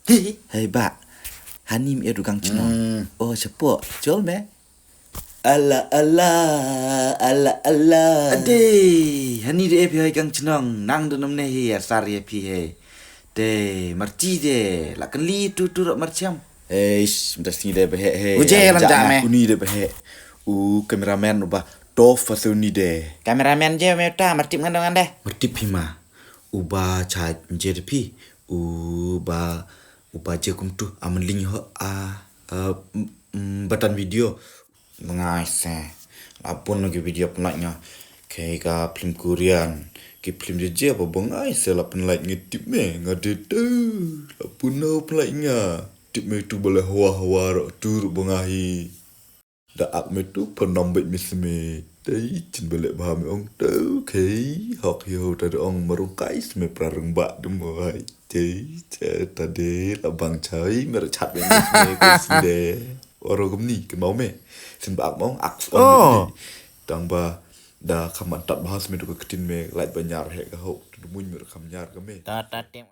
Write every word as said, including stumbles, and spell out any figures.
Hei bah, hani me ïa u gang chnong. Oh shapoh, jol me. Ala ala, ala ala. Ade, hani de phi hei gang chnong, nang dun namne hi, ïa sar ïa phi hei. De, marti de, la kynli tu tu rok marcham. Hei, mynta sngi de bah hei. Uje, ïa, lang ja me. Kuni de bah hei. U cameraman uba top fa suni de. Cameraman je me ta, martip ngan dong ande. Martip phi ma. Uba cha je de phi. Uba, uba je kumtu, aman ling ho a, a, batan video. Ngai se. Apun lagi video pynlait nga. Kei ka film Korean. Ki film je je ba ba ngai se la pynlait nga tip me nga de tu. La pun no pynlait nga. Tip me tu bale hawa hawa ro tu ro ba ngai. Da ak me tu pynam bait me se me. Dei chin bale ba me ong tu kei. Hok hi ho ta de ong marung kai se me pra rung ba dum wai. Dei che ta de la bang chai me ra chat me se me ko si de. Oro gum ni kin mau me. Sin ba ak mong ak. Oh. Tang ba da kham man tat ba has me tu ka ktin me lait ba nyar he ka hok tu muin me ra kham nyar ka me. Ta ta tem.